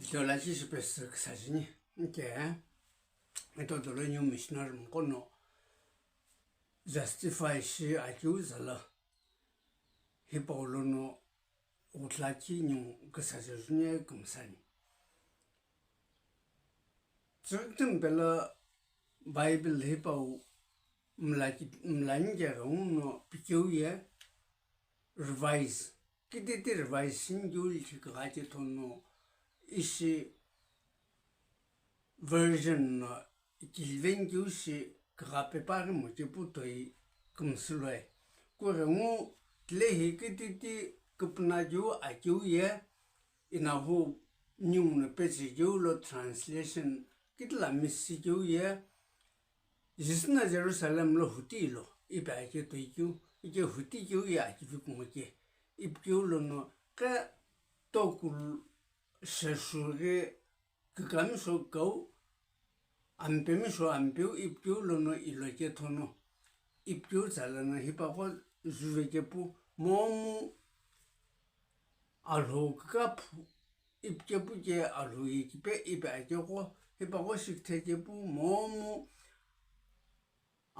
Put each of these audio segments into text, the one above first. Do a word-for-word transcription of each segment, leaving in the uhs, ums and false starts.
Tio lachi shi pesü küsajini. Nke, ito dolo new missionary mkono justify shi akeu zala. Hipau lono utlachi new küsajini kümsani. Tsükütüm pela Bible hipau mlaki, mlani keghengu no pikeu ye revise. Kititi revise shinikeu ishi kighache thono ishi version no kiliveni keu shi kigha pepari moche pu toi kümsüloe. Kughengu tile hi kititi küpüna keu akeu ye inahu new no peche keu lo translation kitila misi keu ye Jisü na Jerusalem lo huti ilo, ipi ake toikeu, ike huti keu ye akivi kumoke, ipikeu lono khe tokulu sheshu ghi kükami sho kau, ampemi sho ampeu ipikeu lono iloke thono, ipikeu tsa lono hipaqo juve kepu momu Alhou kükaphu ipikepu ke alhou ye kipe ipi akeqo, hipaqo shikithe kepu momu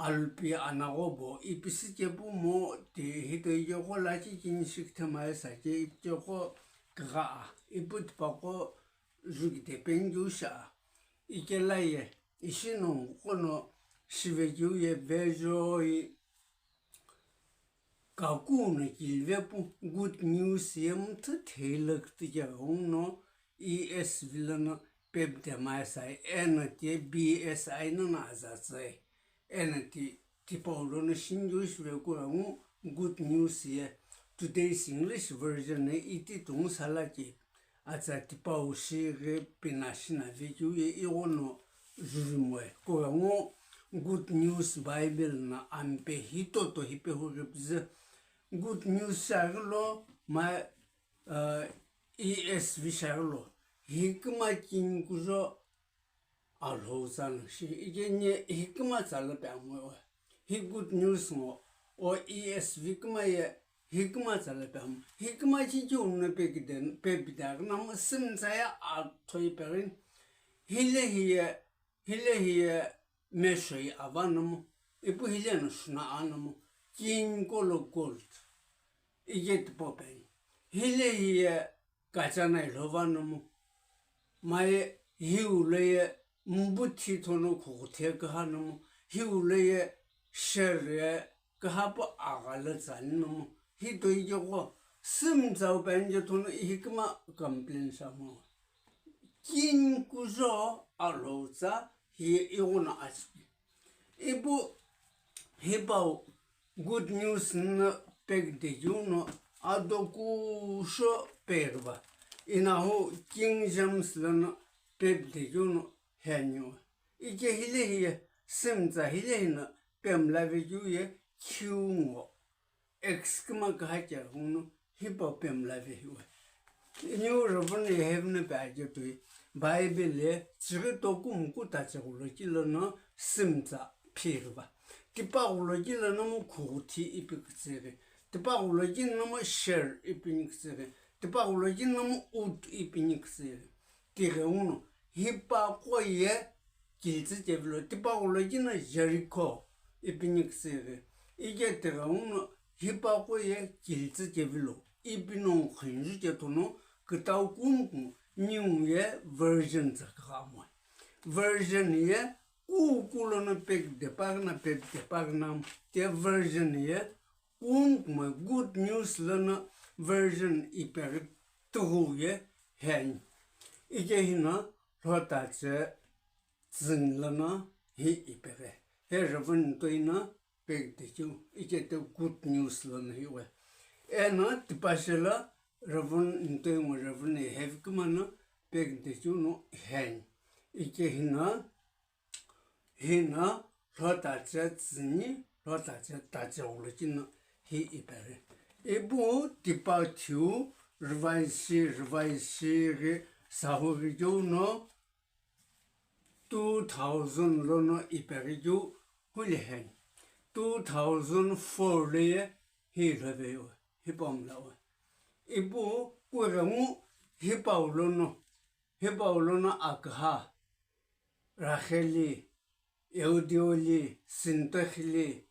alpi anaqo bo ipisü kepu mo ti hitoikeqo lachi kini shikithe maye sake ipikeqo kigha a, ipu tipaqo jukite penikeu sha a. Ikelaye ishi nongu qono shivekeu ye vejoi Kaku no kilivepu good news ye mthu theilu kütüke ghenguno E S V lono pepde maisai eno ti B S I nono azatsai. Eno ti tipau lono shinju shiveku ghengu good news ye today's English version ye iti tungu sala ki Atsa tipau shi ghi pina shina vekeu ye ighono juvimoe. Kughengu Good News Bible na ampe hitoto hipe hu ghi püzü. Good News shiaghi lo ma, uh, E S V shiaghi lo. Hikima kingu kujo Alhou tsa no shi, ikeni hikima tsa lo pe amo o. Hi good news ngo, o E S V kuma ye hikima tsa lo pe amo. Hikima chi chi unno pe kide, pe bidaghi namo simtsa ya athoi perin. Hile hiye, hile hiye meshoi ava namo. Ipu hile no shuna a namo. King kolo gold. Ike tipo pen. Hile hiye Kachana ilhova nomu, maye hiu loye mbuthi thono khughuthie küha nomu, hiu loye shere küha pu aghalü tsani nomu, hitoikeqo sümtsau panje thono ihikima complain shamo. Kinkujo alhou tsa hi ighono achipi. Ipu hipau good news no pekidekeu no adokusho peghiva. Inahu King James lono pepidekeu no heni. Ike hile hiye simtsa hile hino pemlavekeu ye khiu ngo. X kuma küha keghenguno hipau pemlave hiwe. Iniu Reverend Heaven pe aje toi Bible ye chighi toku muku tache ghuloki lono simtsa phighiva. Tipaqo loki lono mu khughuthi ipi kütsüghi. Tipaqo loki lono mu sher ipi ni kütsüghi. Tipaqo loki lono mu ut ipi ni kütsüghi. Tighenguno hipaqo ye kilitsü chevilo, tipaqo loki no Jericho ipi ni kütsüghi. Ike tighenguno hipaqo ye kilitsü chevilo, ipi no khunju chethono kütau kumkumo niu ye version tsa kughamoe. Version ye kuku lono pekide pagina, pekide pagina, te version ye Kumkumo good news lono version ipeghi tighiu ye heni. Ike hino lhotache tsüni lono hi ipeghi. He Reverend Ntoi no pekidekeu ike te good news lono hiwe. Eno tipashe lo Reverend Ntoi ngo Reverend Heaven kuma no pekidekeu no heni. Ike hino Hino lhotache tsüni, lhotache tache ghuloki no hi ipeghi. Ipu tipau thiu revise shi, revise shi ghi sahu ghi keu no two thousand lono ipeghi keu huli heni. Two thousand four lo ye hi lhove yo, hipau mla we. Ipu kughengu hipau lono Hipau lono aküha, Rakheli, Eudioli, Sintokhili,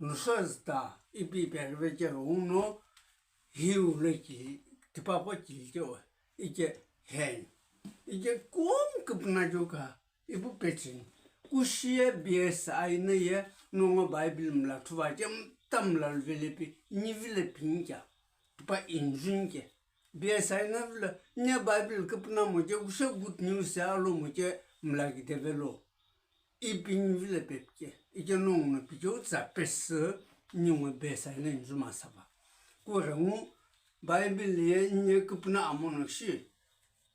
Nusozta, ipi ipeghi vekeghi uno, hiu lo kili, tipaqo kili ke o, ike hen. Ike kum kupuna joka, ipu pecheni. Kushi ye B S I na ye, nongo Bible mla thuva ke, mta mla luvelepi, nivile pincha, tipa injun ke. B S I na vilo, nye Bible kupuna mo ke, kushe good news ya alo mo ke, mla ki develo. Ipi nivile pepike, ike nongu no pikeu tsa pesü, ningu B S I na injuma sava. Kughengu, Bible ye nye kupuna amo no shi,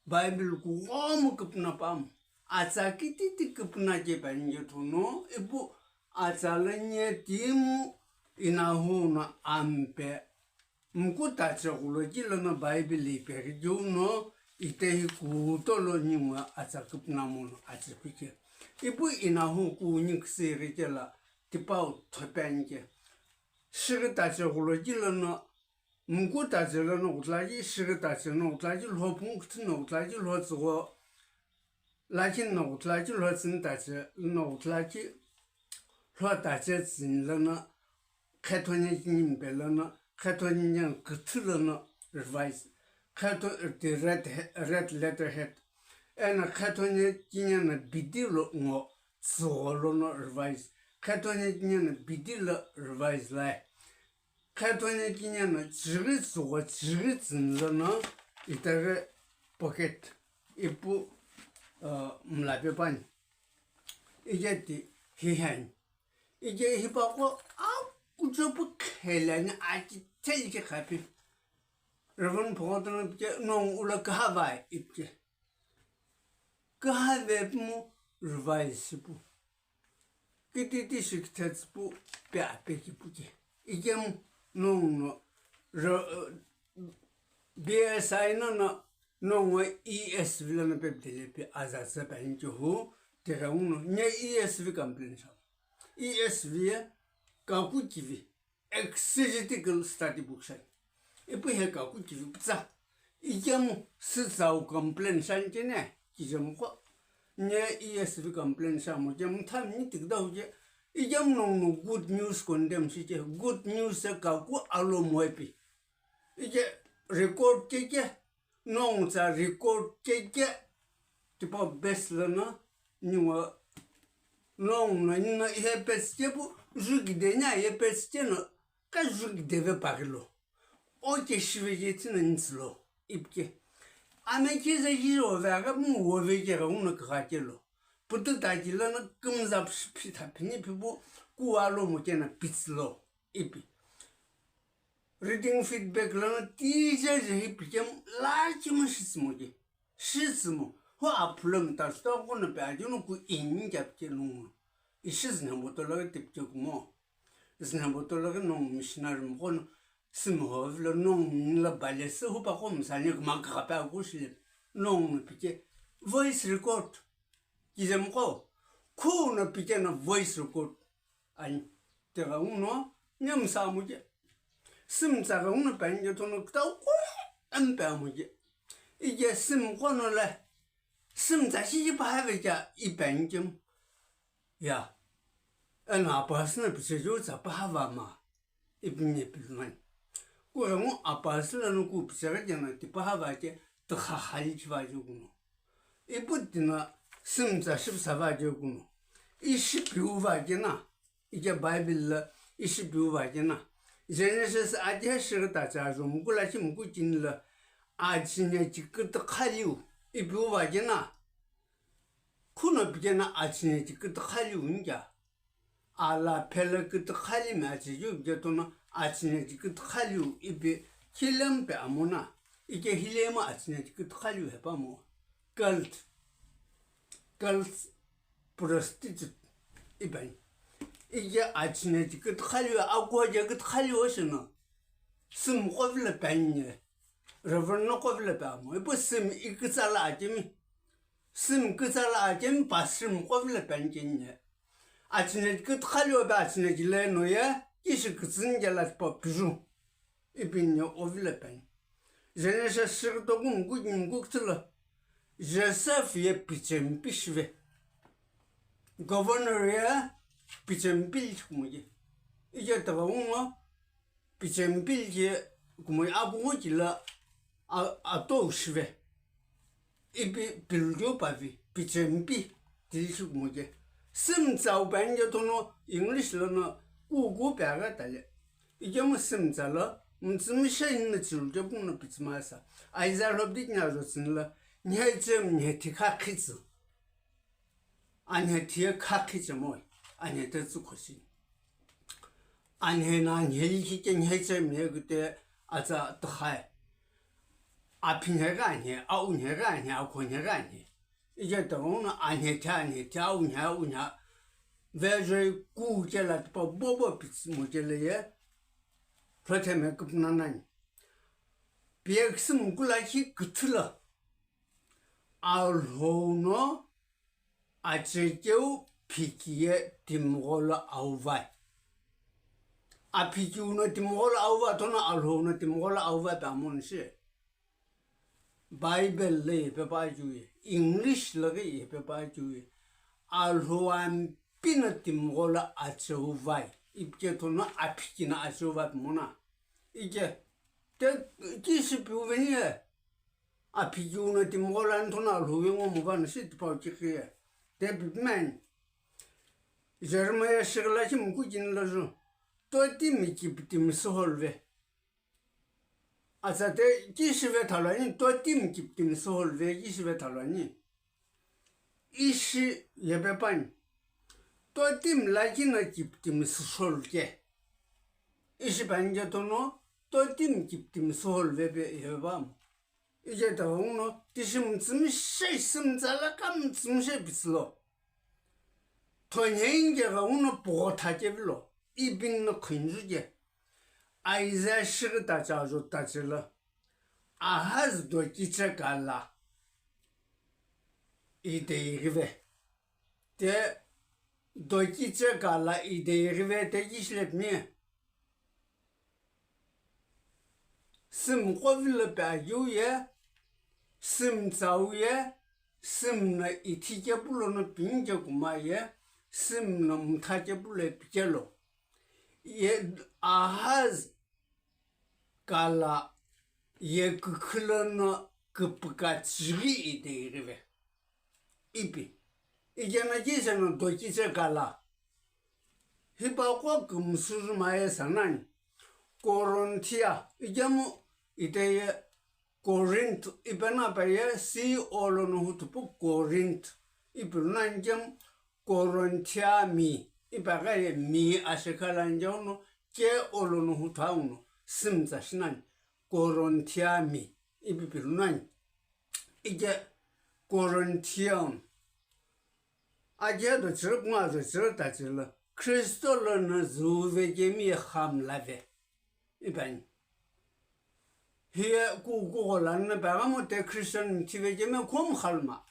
Bible kughomu kupuna pamu. Atsa kititi kupuna ke pa inge thono, ipu atsa la nye timu inahu no ampe. Mku tache ghulo ki lono Bible ipeghi keu no itehi kuto lo ningu atsa kupuna mono atsipike. Ipu inahu kuni kusiri kela tipau thope anike. Shighi tache ghulo ki lono mku tache lono ghutla ki, shighi tache no ghutla ki, lho pungu kuthü no ghutla ki, lho tsügho lakhi no ghutla ki, lho tsüni tache no ghutla ki, lho tache tsüni lono, khetho nye kini mpe lono, khetho nye küthü lono revise. Khetho ti red he-, red letterhead. Eno khetho nye kini no bidi lo ngo tsügho lono revise. Khetho nye kini no bidi lo revise lai. Khetho nye kini no chighi tsügho chighi tsüni lono itaghi pocket ipu, uh, mla pe pani. Ije ti hihen. Ije hipaqo akucho pu khelani aki theli ke khapi. Reverend Phogotono pike nongu ulo kahava ipike. Kahave pu mo revise pu. Kititi shikithe tsüpu pe ape kipu ke. Ikemu nongu no ro-, B S I no no nongu E S V lono pepdele pe aza tsü pe anike hu, tighengu no nye E S V complain sha. E S V ye kaku kivi, exegetical study book shani. Ipu he kaku kivi pütsa. Ikemu sütsau complain shani kene, kijemu ko. Nye E S V complain shamo kemu thami ni tikda hu ke. Ikemu nongu no good news condemn shi ke. Good news se kaku alo moepi. Ike record keke, nongu tsa record keke, tipau best lono, ningu nongu no nino ihe petsike pu, jukide nya ihe petsike no, ka jukide ve paghi lo. Oke shive je tsü no nitsü lo, ipike. Ame kije kije ove aghi mu ove keghengu no kigha kelo. Putu taki lono kümza phi-, phitha phini phipu, kuwa lo mo kena pitsü lo, ipi. Reading feedback lono teacher je hi pikemu lakhi mo shitsümo ke. Shitsümo. Ho aphulo mta shita kono pe ajunu ku ini kya pike nungu. Ishi zine botolo ke tipike kumo. Zine botolo ke nongu missionary mo kono simi ho vilo nongu la balesi ho pa ko msani kuma ka pe aku shile. Nongu pike voice record. Kijemu ko. Kuno pike na voice record. Ani, tighengu no, nye msa amuke. Simi tsa ghengu no pe anike thono kitau ko, empe amuke. Ije simi kono le, simi tsa shi ji paha ve kya, ipe anike mu. Ya. Eno apasü no piche ju tsa paha va ma. Ipi nye pilumani. Kughengu apasü lono ku piche ghi kena tipaha va ke, tigha hali chiva ju kuno. Ipu tina simi tsa shipüsa va je kuno. Ishi piu va kena, ike Bible la ishi piu va kena. Genesis aje shighi tacha ajo mukula shi muku kini la achinechi kütükhaliu ipiu va kena. Khuno pikena achinechi kütükhaliu nja. Ala phela kütükhali mi achinechi pike tono achinechi kütükhaliu ipi khilemu pe amona. Ike hilemu achinechi kütükhaliu hepa mo. Cult. Cult prostitute ipi ani. Ike achinechi kütükhaliu akuha je kütükhaliu oshino. Simi qo vilo pe ani. Reverend no qo vilo pe amo. Ipu simi ikütsa la akemi. Simi kütsa la akemi pastor mi qo vilo pe ani keni. Achinechi kütükhaliu pe achinechi le no ye, kishi kütsüni kela tipa piju. Ipi ni o vilo pe ani. Genesis shighi toku muku kini muku kütsü lo. Joseph ye pichemipi shive. Governor ye pichemipi lhi kumoye. Ije tighengu ngo pichemipi lhi kumoye, apu ngo kila a-, ato shive. Ipi pilukeu pavi, pichemipi tilhi kumoye. Simtsau pa inje thono English lono kuku pe aghi tale. Ikemu simtsa lo, mtsümishei nino chirute puno pitsümasa. Aiza lhobdi kina ajo tsünilo, nhe chem nhe thikha khitsü. Anhe thiye kha khichemoi, anhe te tsükhoshi. Anhe na anhe likhi ke nhe chem nhe kute atsa tkhai. Aphi nhe gha nhe, au nhe gha nhe, akho nhe gha nhe. Ije tighengu no anhe the, anhe the, au nhe, au nhe. Vejoi ku chela tipa bobo pitsü mo chele ye. Phretheme kupna nani. Piye ksüm kula khi kuthula. Alhou no achekeu phiki ye timgholo auvai. Aphiki uno timgholo auva thono Alhou no timgholo auva pe amon shi. Bible lo ipi pe pa ajiu ye, English lo ghi ipi pe pa ajiu ye, Alhou ampi no timgholo acheuvai, ipi ke thono aphiki no acheuvai pimona. Ike, te kishi piuveni ye, aphiki uno timgholo ani thono Alhou ye ngo muvano shi tipau chikhi ye. Te pipimani. Jeremiah shighi lakhi muku kini lo ju, totimi kiptimi suholve. Atsa te kishive thalu ani, totimi kiptimi suholve kishive thalu ani. Ishi yepepani. Totimi lakhi no kiptimi suholve. Ishi panike thono, totimi kiptimi suholve pe yepepamo. Ije tighengu no, tishi mtsümishei simtsa la ka mtsümishei pitsülo. Thonhei inje ghengu no pugho thakevilo, ipi no khunju ke. Aiza shighi tacha ajo tachelo. Ahaz dokiche kala. Idei ghive. Te dokiche kala idei ghive te kishile pimi. Sümqo vilo pe ajiu ye, sümtsau ye, sümno ithi kepu lono pinike kuma ye, sümno mtha kepu lo pikelo. Ye Ahaz kala ye kükhu lono küpüka chighi idei ghive. Ipi. Ikena kise no dokiche kala. Hipaqo kümsüzü maye sanani. Korinthia, ikemu iteye Corinth, ipenapa ye C O lono huthupu Corinth. Ipi lunani kemu Korinthia mi, ipegha ye mi ashekhala njeuno, K O lono huthu auno, simtsa shinani. Korinthia mi, ipi pilunani. Ike Corinthian. Aje do chirü punga do chirü ta chirü. Kristo lono zuve kemi ye khamlave. Ipani. Hiye ku, ku golanna pegamo te Christian thive kemi khom khalma.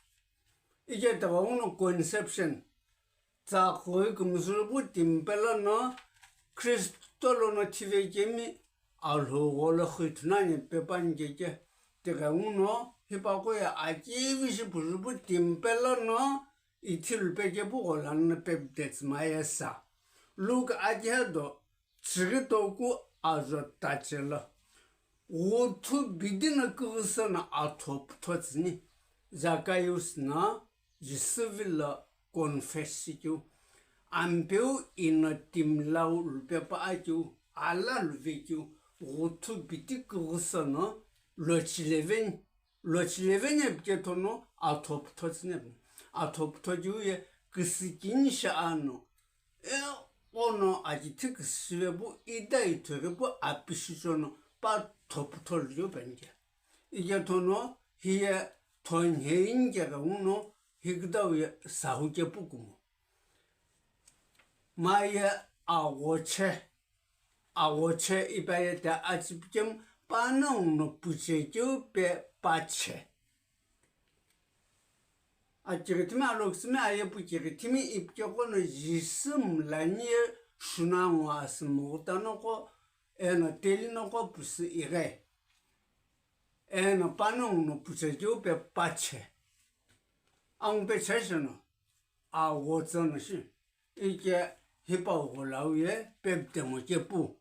Ike tava uno conception. Tsa khoi kümsülu pu timi pe lono Kristo lono thive kemi Alhou gholo xüithunani pe panike ke. Tighenguno hipaqo ye akivi shi phuzü pu timi pe lono ithilu pe kepu gholanna pe baptize maye sa. Luke akihe do chighi toku ajo tachelo. Ghuthu bidi no kughuso no atho putho tsüni. Zacchaeus no Jisü vilo confess shikeu. Ampeu ino timilau lupe pa akeu, ala luvekeu, ghuthu bidi kughuso no lochileveni. Lochileveni ipikethono atho putho tsüni. Atho putho keu ye küsükini shi ano. E ono akithi küsüshive pu ida ithoghi pu apishichono pa thoputho lio penike. Ikethono hiye thonhei nike ghenguno hikütau ye sahu kepu kumo. Maye aghoche, aghoche ipaye te achipikemu panongu no puchekeu pe pache. Akighithimi alokütsümi aye pu kighithimi ipikeko no Jisü mlani ye shunangu asü mughuta noqo eno teli noqo pusu ighe. Eno panongu no puchekeu pe pache. Angpe chesheno, agho tsüno shi, ike hipau gholau ye peptemo kepu.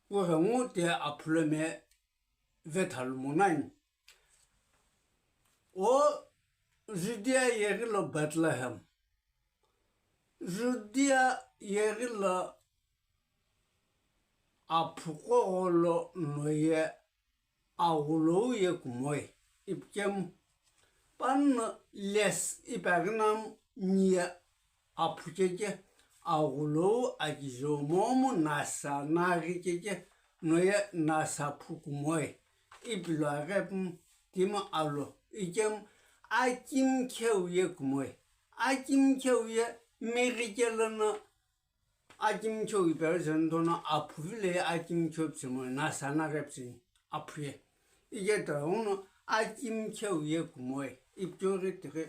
Kughengu te aphulo me vethalu monani. O Judea yeghi lo Bethlehem. Judea yeghi lo aphu kogho lo no ye aghulou ye kumoi. Ipikemu panno les ipaghinam niye aphu keke aghulou akijeu momu nasa naghi keke no ye nasa phu kumoi. Ipilo aghepu timi alo ikemu akimkheu ye kumoi. Akimkheu ye meghi kelo no akimkheu ipe züni tono aphu vile akimkheu pütsümoi nasa naghi pütsüni aphu ye. Ike tighenguno akimkheu ye kumoi. Ipikeu ghi tighi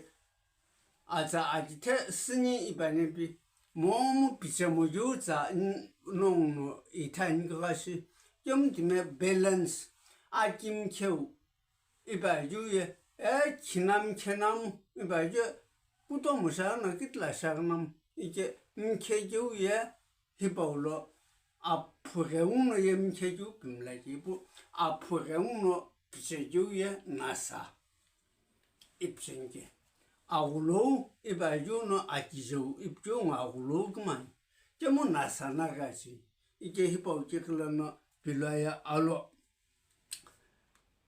atsa akithe süni ipani pi momu pütsümo keu tsa n-, nonguno ithani kughashi. Kemu timi balance akimkheu ipa keu ye, e, khinam khenam ipa keu, kutomo shaghi no kitila shaghi nam, ike mkhe keu ye, hipau lo, aphu ghenguno ye mkhe keu pimla ke ipu, aphu ghenguno pütsü keu ye nasa. Ipütsü ke. Aghulou ipa keu no akijeu, ipikeu ngo aghulou kumani. Kemu nasa naghi ashi. Ike hipau kekila no pilo ye alo.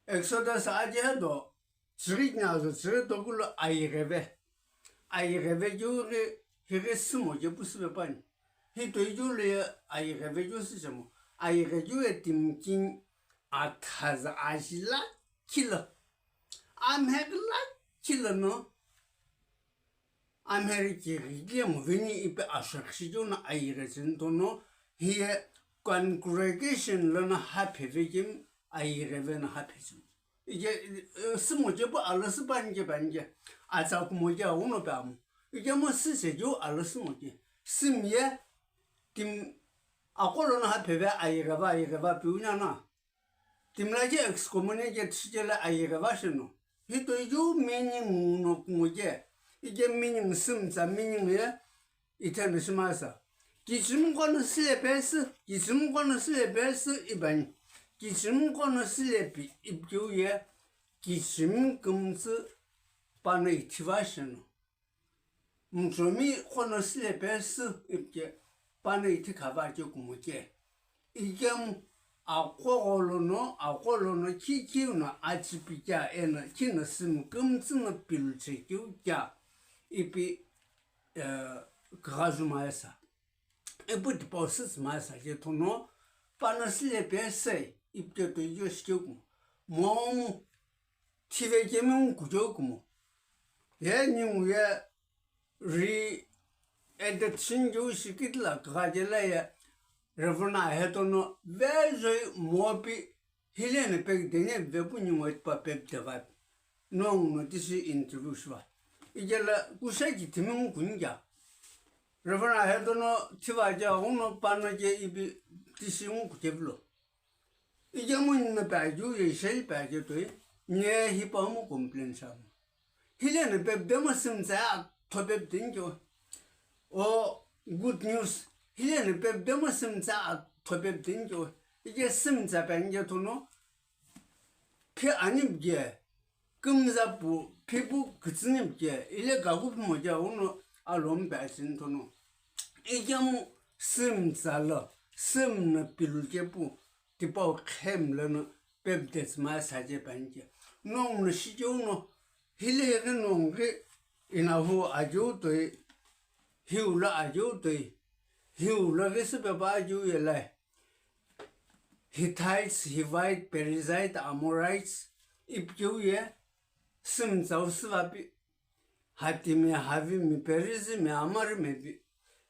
Exodus aje do, tsüghi kinazo tsüghi tokulo ayigheve. Ayigheve keu ghi, highi sümo kepu süpe pani. Hi toi keu lo ye ayigheve keu süchemo. Ayighe keu ye timi kini athaza aji lakhi lo. Amheghi lakhi lo no. Amheri kighi kile moveni ipi ashakshi keu no ayighe tsüni tono hiye congregation lono hapheve kemu ayigheve no haphe tsüni. Ike, eh, sümo kepu alo süpani ke pani ke atsa kumo ke aghuno pe amo. Ikemu süse keu alo sümo ke. Sümi ye timi aqo lono hapheve ayigheva ayigheva piu nana. Timi lakhi excommunicate shikelo ayigheva shino. Hi toi keu meaning no kungu ke. Ike meaning sümtsa meaning ye itheno shimasa. Kichimi qo no süle pesü, kichimi qo no süle pesü ipani. Kichimi qo no süle pi ipikeu ye kichimi kümtsü pano ithiva shino. Mchomi qo no süle pesü ipike pano ithi khava ke kumo ke. Ikemu aqo gholo no, aqo lono khi khi no achipi kea eno khi no sümi kümtsü no pilu che keu kea ipi, eh, kugha zumaya sa. Ipu tipau sütsümaya sa ke thono pano süle pesü ipike toi keu shikeu kumo. Momu thive kemi ngu kukeu kumo. Ye ningu ye re-edit shinikeu shikitila kugha kela ye Reverend Aheto no vezoi mopi hileno pekideni vepu ningu itipa pepide va. Nongu no tishi interview shiva. Ikela kusha kithimi ngu kuni kea. Reverend Aheto no thiva kea uno pano ke ipi tishi ngu kukevilo. Ikemu nino pe akeu ye isheli pe ake toi, nye hipau mo complain shamu. Hileno pepide mo sümtsa atho pepide nike. O good news, hileno pepide mo sümtsa atho pepide nike. Ike sümtsa pe nike thono, phi ani bge, kümza pu, phi pu kütsüni bge, ile kaku phi mo kea uno alomi pe asini thono. Ikemu sümtsa lo, sümno pilu kepu, tipau khem lono pepide tsümaya saje panike. Nongu no shikeu no, hile heghi nongu ghi inahu akeu toi, hiu lo akeu toi, hiu lo ghi süpepa akeu ye lai. Hittites, Hivite, Perizzite, Amorites, ipikeu ye, sümtsau süvapi, Hatimi, Havimi, Perizimi, Amarimipi,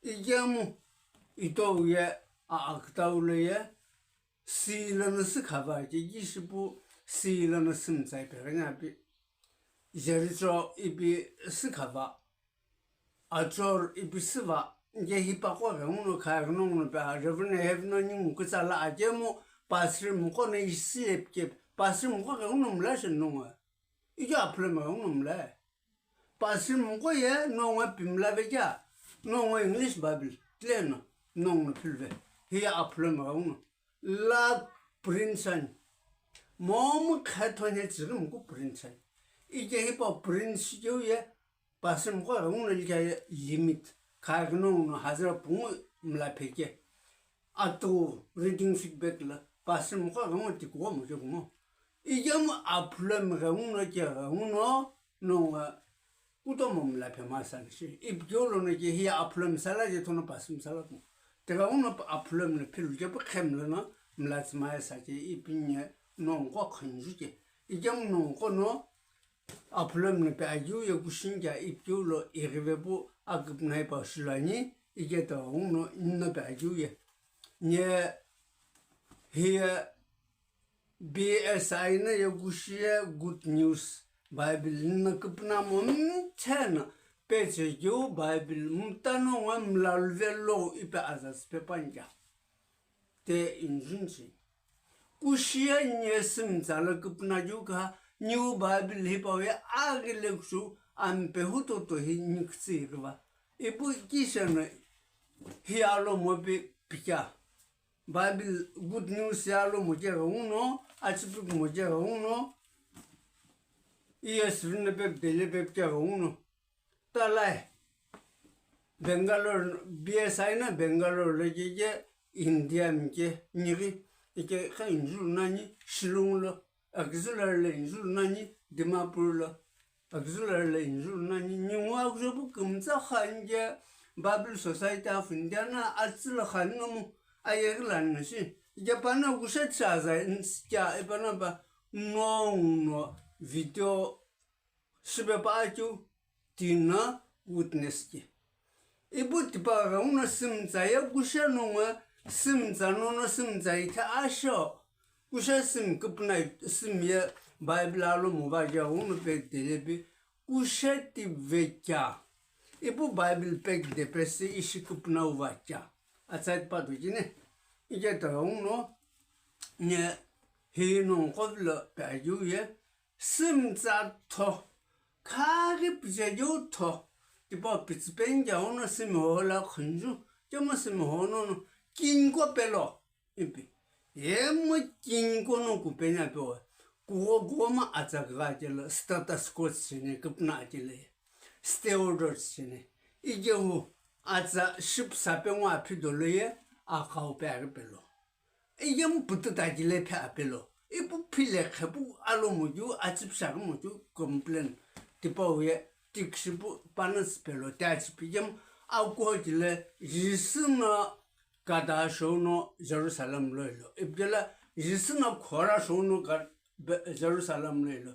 ikemu, itou ye, a-, akütau lo ye, sü lono sükhava, kekishipu, sü lono sümtsai peghenyapi, Jericho ipi sükhava, Achor ipi süva, nike hipaqo ghenguno khaighi nonguno pe Reverend Aheto no ningu kütsa lo akemu, pastor muqo no ishi lepike, pastor muqo ghenguno mla sheni nongu. Ikemu aphulo me ghenguno mla. Pasümqo ye nongu pimla vekea, nongu English Bible tleno nongu no philve. Hiye aphulomgha uno. La print sani. Momu khetho ne tsiri muku print sani. Ike hipa print sikeu ye pasümqo ghenguno lika ye limit. Kha ghenguno hazira pungu mla pheke. Atu reading feedback la pasümqo ghenguno tikuwa mo je kumo. Ike mu aphulomgha uno ke ghenguno nongu kutomo mla phe ma sani shi. Ipi keu lono ke hiye aphulomi sala je thono pasümi sala kumo. Tega uno aphulomi no philu je pu khem lono mla tsima ye sa je ipi nye nongu khunju je. Ike mu nongu no aphulomi no pe agiu ye kushi nja ipi keu lo ighive pu aküpnai pa shilani ike tega uno nno pe agiu ye. Nye hiye B S I na yekushiye Good News Bible na kupuna mo mtena peche ju Bible mtano wa mlalve lo ipe azas pe panja. Te injunji. Kushiye nye simzala kupuna ju ka New Bible hipa we agile kushu ampe hutoto hi nikitsi riva. Ipu kishana hi alo mo pe picha. Bible Good News ya lo mo keghenguno, achipiku mo keghenguno, E S V na pe dele pe keghenguno. Talai, Bangalore, B S I na Bangalore le ke ke India mi ke nighi, ike kha injulu nani, Shillong lo, Auxiliary lo injulu nani, Dimapur lo, Auxiliary lo injulu nani, ningu akujopu kümtsa kha inje Bible Society of India na atsüla kha nungu ayeghi lani shi. Ike pana kusha chaza inskya ipana pa nongu no video shipe pa achu tina witness ke. Ipu tipau ghenguno simtsa ye kusha nongu simtsa nono simtsa ithe asho. Kusha sim kupuna sim ye Bible alo mo va ja uno pe dele pi kusha ti vecha. Ipu Bible pe de pe si ishi kupuna uva cha. Atsai pa do jine. Ije ta uno nye hi nongu kovlo pe ayu ye simtsa tho. Khaghi pije ju tho, tipau pitsü penja uno simi hola khunju, chemo simi hono no kinko pelo, ipi. Emo kinko no kupenya pe wa, kugo kugo ma atsa kagha chelo, status quo chene, kupna chele, stay order chene. Ije hu, atsa ship sape ngwa phi dolo ye, akau pe ari pelo. Iyemu putu tajile phe apelo. Ipu phile khepu alo muju, achipsha muju, complain. Tipau ye, tikshipu panas pelo, te achipi yem, akuho jile, Jisu no gada shouno Jerusalem lo ilo. Ipjela, Jisu no khora shouno ga-, be-, Jerusalem lo ilo.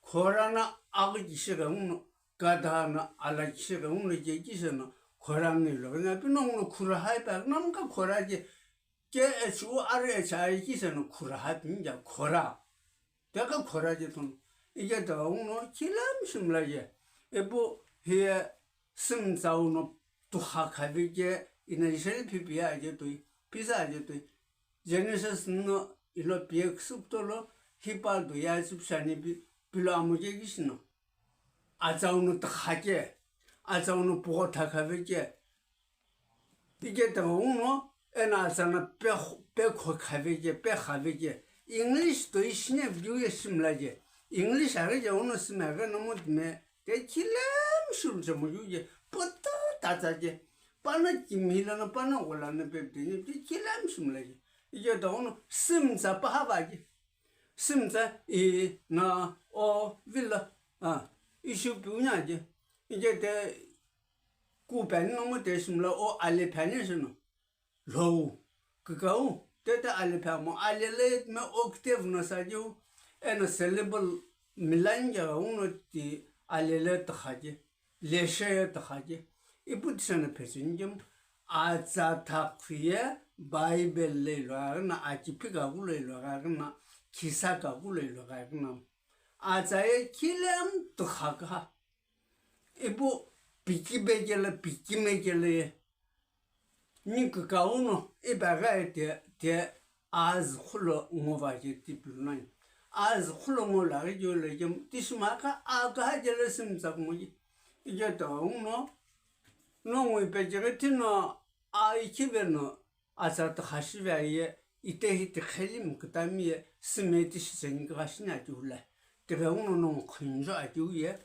Khora na agi jishega uno, gada na ala jishega uno, je jishe no, khora no ilo. Kanya pino uno khura hai pa, namka khora je, K H O R H I ki seno khura ha pinja khora. Teka khora je tun. Ije ta uno chilam shimla je. Epo hiye sim tsau no tukha khavi je ina ishel phi piya je tui. Pisa je tui. Genesis no ilo piye ksup tolo hipa do ya sup shani pi pilo amu je gishino. Atsau no tukha je. Atsau no pugo thakhavi je. Ike tega uno, ena atsana pe, pe kho khave je, pe khave je. English to ishine view ye simla je. English are je uno simla ge no mo dime. Te chilam shim je mo yu je. Poto tatsa je. Pana kimila na pana ola na pe de je. Te chilam simla je. Ike tega uno sim sa pa hava je. Sim sa i na o vila. Ah, ishu piunya je. Ike te Ku phani no mo te shimla o ale phani shino. Lou. Kikau. Tete ale phamo. Ale le me octave no sa ju. Eno syllable milan ja uno ti ale le takhaje. Le she takhaje. Ipu tisana phesin jem. Atsa thakhuye Bible le lo na achi phika ku le lo na khisa ka ku le lo na. Atsa ye kilem takhaka. Ipu piki bekele, piki mekele. Ni kikau no, ipa gha te, te az khulo ngo va je ti plu nani. Az khulo ngo la ge jo le jem, ti shima ka, a ka ha je le sim tsak mo ji. Iketo ungu no, nongu ipecheghi tino a ikhiveno atsa tükha shive aye, itehi tikheli mkütami ye, sime tishi cheni kigha shini atiu le. Tighenguno nongu khunju atiu ye.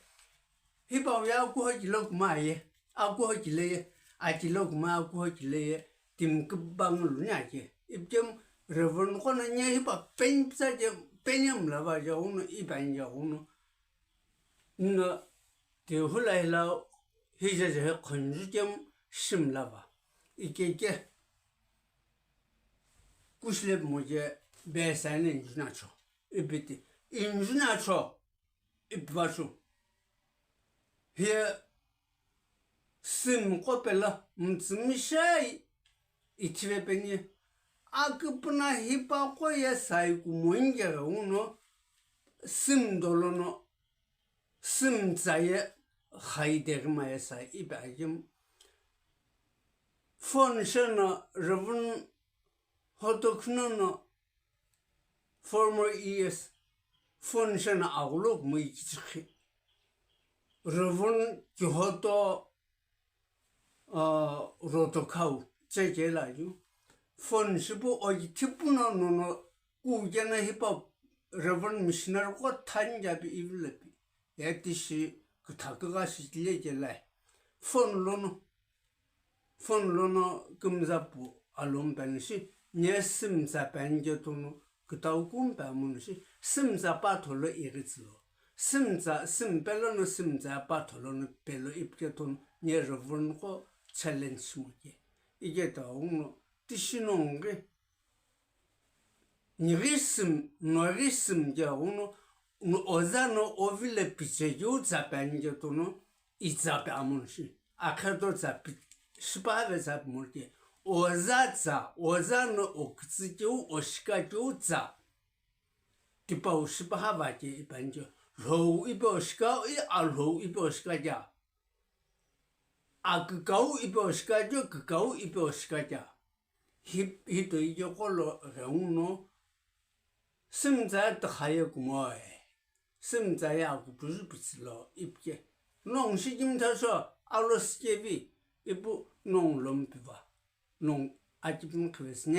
Hipau ye akuho kilo kuma ye, akuho kile ye, akilo kuma akuho kile ye, timi kübangulu ni ake. Ipikemu Reverend qo no nye hipa peni pisa ke, peni mlava je uno, ipani je uno. No, ti hula hila hija je khunju kemu shimlava. Ike ike. Kushilep moje be sane injunacho. Ipiti. Injunacho. Ipivashu. Hiye simi qo pelo mütsümishai ithive peni. Aküpüna hipaqo ye sai kumonje ghenguno simi dolono simi tsa ye xai deghima ye sai ipi ajimu. Phone sheno Reverend Hoto Khinono former E S phone sheno aghulu kumui kichikhi. Reverend Kihoto, ah, Rotokhau cheche la ju. Phone shipu oji thipuno nono kujena hipa Reverend missionary qo thanja pi ivilepi. Etishi kutha kugha shi chile chelai. Phone lono Phone lono kümza pu alum peni shi, nye sümtsa peni je tunu, kütau kum pe amunu shi, sümtsa pa tholo ighi tsülo. Sümtsa, süm pelo no sümtsa pa tholo no pelo ipke tunu, nye Reverend qo challenge shimoke. Ike ta uno, tishi no nghi, Nighi süm, nighi süm je uno, no oza no ovile piche ju tsa peni je tunu, itsa pe amunu shi. Akheto tsa pi, shipa ve tsa pi murke. Oza tsa, oza no okütsü keu, oshika keu tsa. Tipau shipa hava ke ipeni je. Lhou ipe oshika, i alhou ipe oshika ja. Akükau ipe oshika jo, kükau ipe oshika ja. Hi, hi toi je qolo ghenguno, sümtsa tükha ye kumoe, sümtsa ye akutuju pütsülo ipke. Nongu shikimtha sho, alo sikevi, ipu nongu lompiva, nongu akipim khivesine.